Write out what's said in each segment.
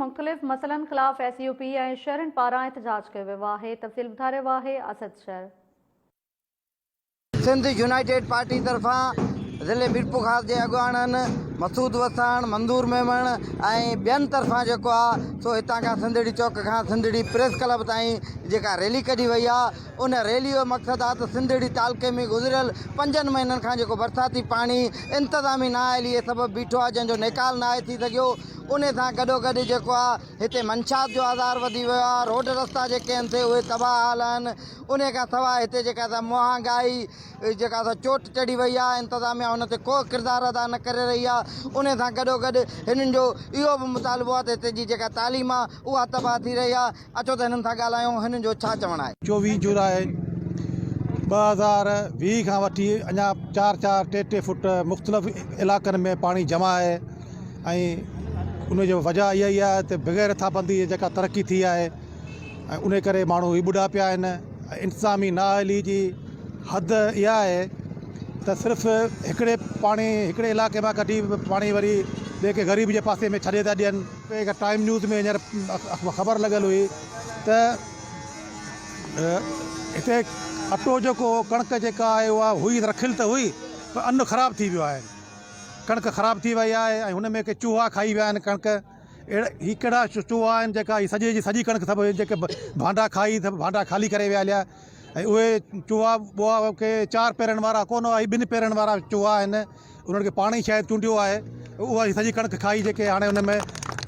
مختلف مسئلن خلاف ايس يو پي ۽ شهرين پاران احتجاج ڪيو ويو آهي، تفصيل ٻڌائي رهيو آهي اسد شر. سنڌ يونائيٽيڊ پارٽي طرفان ضلعي ميرپورخاص جي اڳواڻن مسعود وساڻ، منظور ميمڻ ۽ ٻين طرفان جيڪو آ سو هتان کان سنڌڙي چوڪ کان سنڌڙي پريس ڪلب تائين جيڪا ريلي ڪڍي وئي آ ان ريلي جو مقصد آ ته سنڌڙي تعلقي ۾ گذريل پنجن مهينن کان جيڪو برساتي پاڻي انتظامي نااهلي سبب بيٺو آ جنهن جو نيڪال ناهي ٿي سگهيو ان سان گڏوگڏ جيڪو آ هتي منشيات جو آزار وڌي ويو آ روڊ رستا جيڪي آهن سي اهي تباهه حال آهن ان کان سواء هتي جيڪا سا مهانگائي جيڪا سا چوٽ چڙهي وئي آ انتظاميا ان تي ڪو ڪردار ادا نه ڪري رهي آ ان سان گڏوگڏ هنن جو اهو به مطالبو آ ته هتي جي جيڪا تعليم آ اها تباهه ٿي رهي آ اچو ته هنن سان ڳالهايون هنن جو ڇا چوڻ آهي. 24 جولاء 2020 کان وٺي اڃا چار چار ٽي ٽي فوٽ مختلف علائقن ۾ پاڻي جمع آهي ۽ ان جو وجه اها ئي آهي ته بغير رٿابندي جي جيڪا ترقي ٿي آهي ۽ ان ڪري ماڻهو هي ٻڏا پيا آهن ۽ انتظامي نااهلي جي حد اها آهي ته صرف هڪڙي پاڻي هڪڙي علائقي مان ڪڍي پاڻي وري ٻئي ڪنهن غريب جي پاسي ۾ ڇڏي ٿا ڏين. هڪ ٽائيم نيوز ۾ هينئر خبر لڳل هئي ته هتي اٽو جيڪو هو ڪڻڪ جيڪا آهي اها هئي رکيل ته هئي پر ان خراب ٿي ويو آهي ڪڻڪ خراب ٿي وئي آهي ۽ هن ۾ ڪي چوها کائي ويا آهن ڪڻڪ اهڙا هي ڪهڙا چوها آهن جيڪا هي سڄي جي سڄي ڪڻڪ سڀ جيڪي ڀانڊا کائي سڀ ڀانڊا خالي ڪري ويا هليا ۽ اهي چوها ٻوها ڪي چار پيرن وارا ڪونه هئا هي ٻن پيرن وارا چوها آهن انهن کي پاڻ ئي شايد چونڊيو آهي اها ئي سڄي ڪڻڪ کائي جيڪي هاڻي ان ۾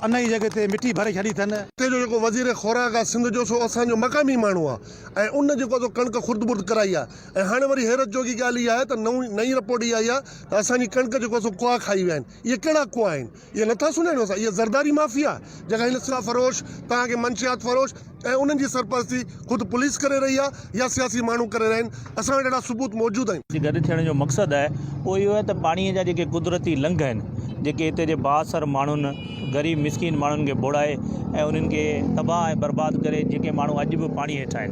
ان ئي جڳهه تي مٽي ڀري ڇڏي اٿن. هتي جو جيڪو وزير خوراڪ آهي سنڌ جو سو اسان جو مقامي ماڻهو آهي ۽ ان جيڪو سو ڪڻڪ خرد برد ڪرائي آهي ۽ هاڻي وري حيرت جوڳي ڳالهه اها آهي ته نئون نئين رپورٽ اها آئي آهي ته اسان جي ڪڻڪ جيڪو سو ڪوئا کائي ويا آهن اهي ڪهڙا ڪوئا آهن اهي نٿا سڃاڻيون اسان اهي زرداري مافيا جيڪا هن سلاح فروش توهان کي منشيات فروش ۽ انهن جي سرپرستي خود پوليس ڪري رهي آهي يا سياسي ماڻهو ڪري رهيا آهن اسان وٽ اهڙا ثبوت موجود آهن. جي گڏ ٿيڻ جو مقصد آهي اهو اهو آهي ته پاڻي جا جيڪي قدرتي لنگهه آهن جيڪي هتي جي بااثر ماڻهن غريب مسڪين ماڻهن کي ٻوڙائي ۽ انهن کي تباهه ۽ برباد ڪري جيڪي ماڻهو اڄ به پاڻي هيٺ آهن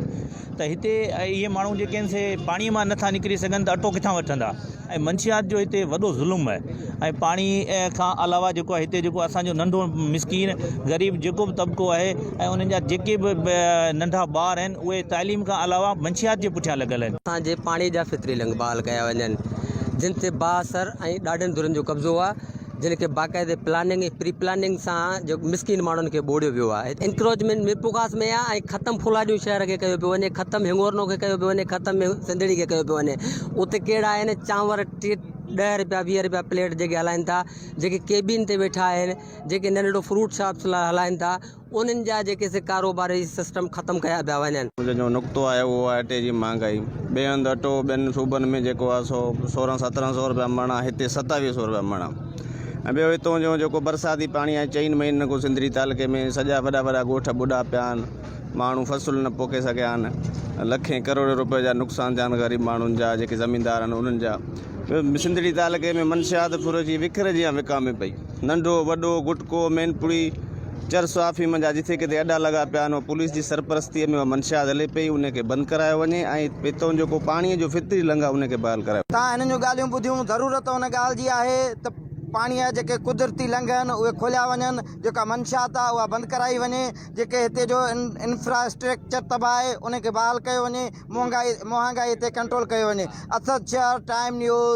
ته هتي اهي ماڻهو جيڪي آهن سي پاڻي مان نٿا نڪري سگهن ته اٽو ڪٿان وٺندا ۽ منشيات جو هتي وڏو ظلم آهي ۽ پاڻي کان علاوه جيڪو آهي هتي جيڪو اسان جو ننڍو مسڪين غريب جيڪو به طبقو آهي ۽ انهن جا جيڪي به ننڍا ٻار آهن اهي تعليم کان علاوه منشيات جي پٺيان لڳل آهن. اسان جي پاڻي جا فطري لنگ بحال ڪيا وڃن جن تي بااثر ۽ ڏاڍن ڌرين جو قبضو آهي جن کي باقاعدي پلاننگ ۽ پري پلاننگ سان جيڪو مسڪين ماڻهن کي ٻوڙيو ويو آهي انڪروچمينٽ ميرپورخاص ۾ آهي ۽ ختم ڦولاڏيون شهر کي ڪيو پيو وڃي ختم هنگورنو کي ڪيو پيو وڃي ختم سنڌڙي کي ڪيو پيو وڃي اتي ڪهڙا آهن چانور ٽي ڏهه رپيا 20 رپيا پليٽ جيڪي هلائن ٿا جيڪي ڪيبين تي ويٺا آهن جيڪي ننڍڙو فروٽ شاپس هلائن ٿا انهن جا جيڪي سي ڪاروباري سسٽم ختم ڪيا پيا وڃن. منهنجو جو نقطو آهي اهو آهي اٽي جي مهانگائي. ٻئي هنڌ اٽو ٻين صوبن ۾ جيڪو آهي سو 16 17 سو رپيا مڻ آهي هتي 27 سو رپيا مڻ آهي ۽ ٻيو هتون جو جيڪو برساتي پاڻي آهي چئن مهينن کان سنڌڙي تعلقي ۾ سڄا وڏا وڏا ڳوٺ ٻڏا پيا آهن ماڻهو فصل نه پوکي سگهيا آهن لکين ڪروڙين روپين جا نقصان ٿيا آهن غريب ماڻهن جا جيڪي زميندار آهن انهن جا سنڌڙي تعلقي ۾ منشيات فروشي وکر جيان وڪامي پئي. ننڍو وڏو گٽڪو، مين پڙي، چرس آفيم جا جٿي ڪٿي اڏا لڳا پيا آهن اها پوليس جي سرپرستيء ۾ اها منشيات هلي پئي ان کي بند ڪرايو وڃي ۽ هتون جيڪو پاڻيء جو فطري لنگهه آهي ان کي بحال ڪرايو وڃي. تان هنن جون ڳالهيون ٻڌيون، ضرورت ان ڳالهه جي آهي ته پاڻيء جا جيڪي قدرتي لنگهه آهن اهي کوليا وڃن، جيڪا منشيات آهي اها بند ڪرائي وڃي، جيڪي هتي جو انفراسٽرڪچر تباهه آهي ان کي بحال ڪيو وڃي، مهانگائي تي ڪنٽرول ڪيو وڃي. اسد شهر، ٽائيم نيوز.